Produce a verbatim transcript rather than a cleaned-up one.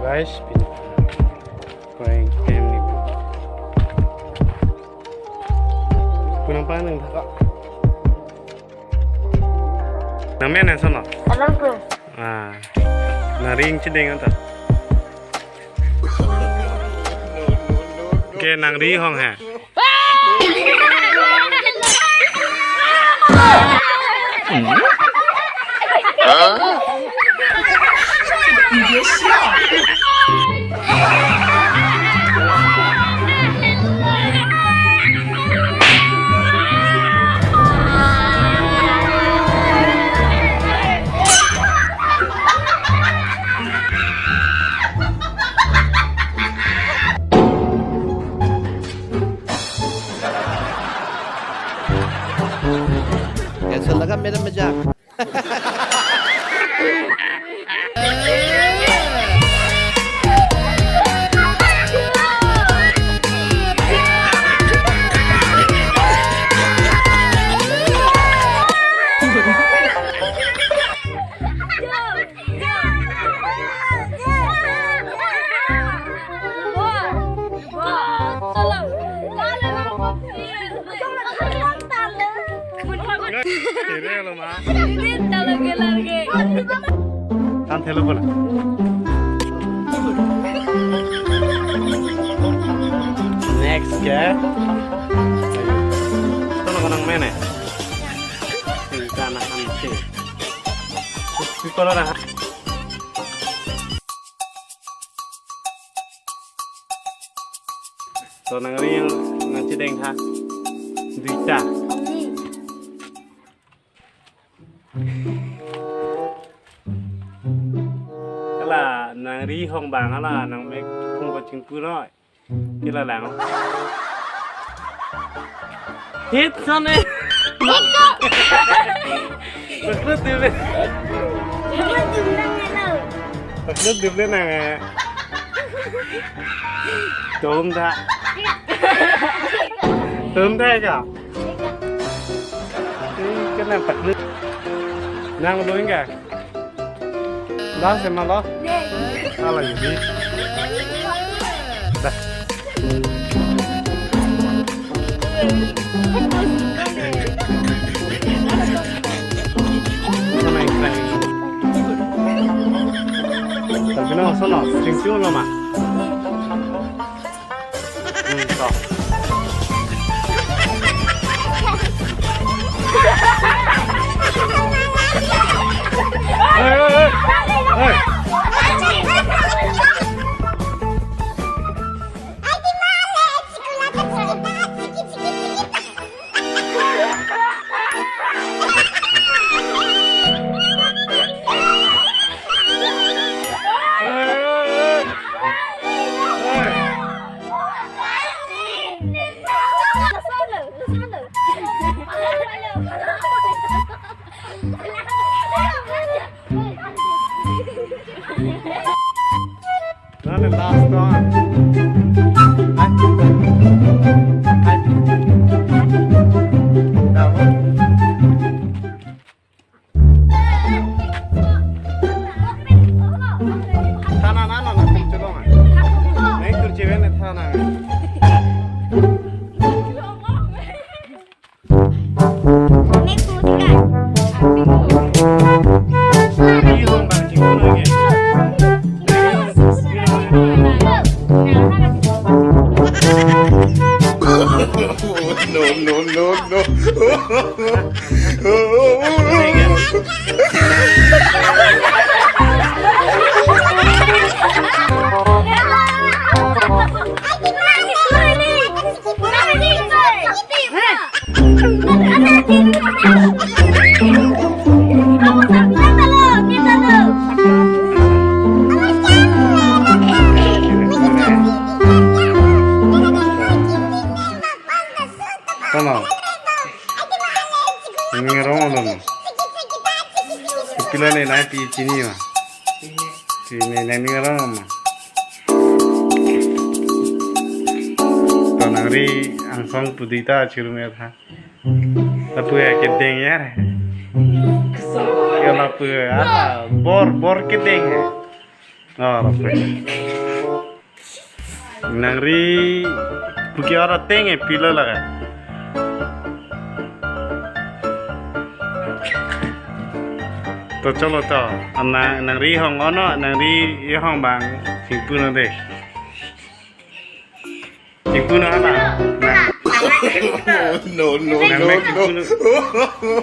Guys, pin. Prank family. Kunang panang thaka. Nang men ason lo? Alam ko. Ah. Nang ri ingchideng anta. Ke nang ri hong he. कैसा लगा मेरा मजाक? Kere lo ma. Kan thelo bola. Next ke. Tono konang mene. Tingka na hamsi. Sipala na. To nang ri nangchideng tha. Duita. Hala nang ri hong bang hala nang mek hong ko chingpu noi. Kila lang. Hit sone. Paklut dule. Paklut dule nang. Tum tha. Tum tha ka. Ih, kena paklut. Nang lo enggak? Dah, sama lo? Ala jadi. Dah. Sana iklan. Tapi no, sana, cium-cium lo ma. Hmm, to. Hei, hei, hei. Hei. Nane last one. Hai. Hai. Bravo. Thana nana na picture dong. Nai tur cheven thana. No, no, no, no. Tama. Ini ngerong alam. Kepila ni nai pi chini ma. Chini nai ni ngerong ma. To nang ri angsong pudita chirum ya tha. Lapu ya kedeng ya re. Ya lapu ya, ah, bor, bor kedeng ya. Oh, rape. Nangri puki ora teng e pilo laga. To cholo to. Ana nangri hong ono, nangri hong bang. Singpu no de. Singpu no ana. Na. No, no, Nang no, mek no. singpu no.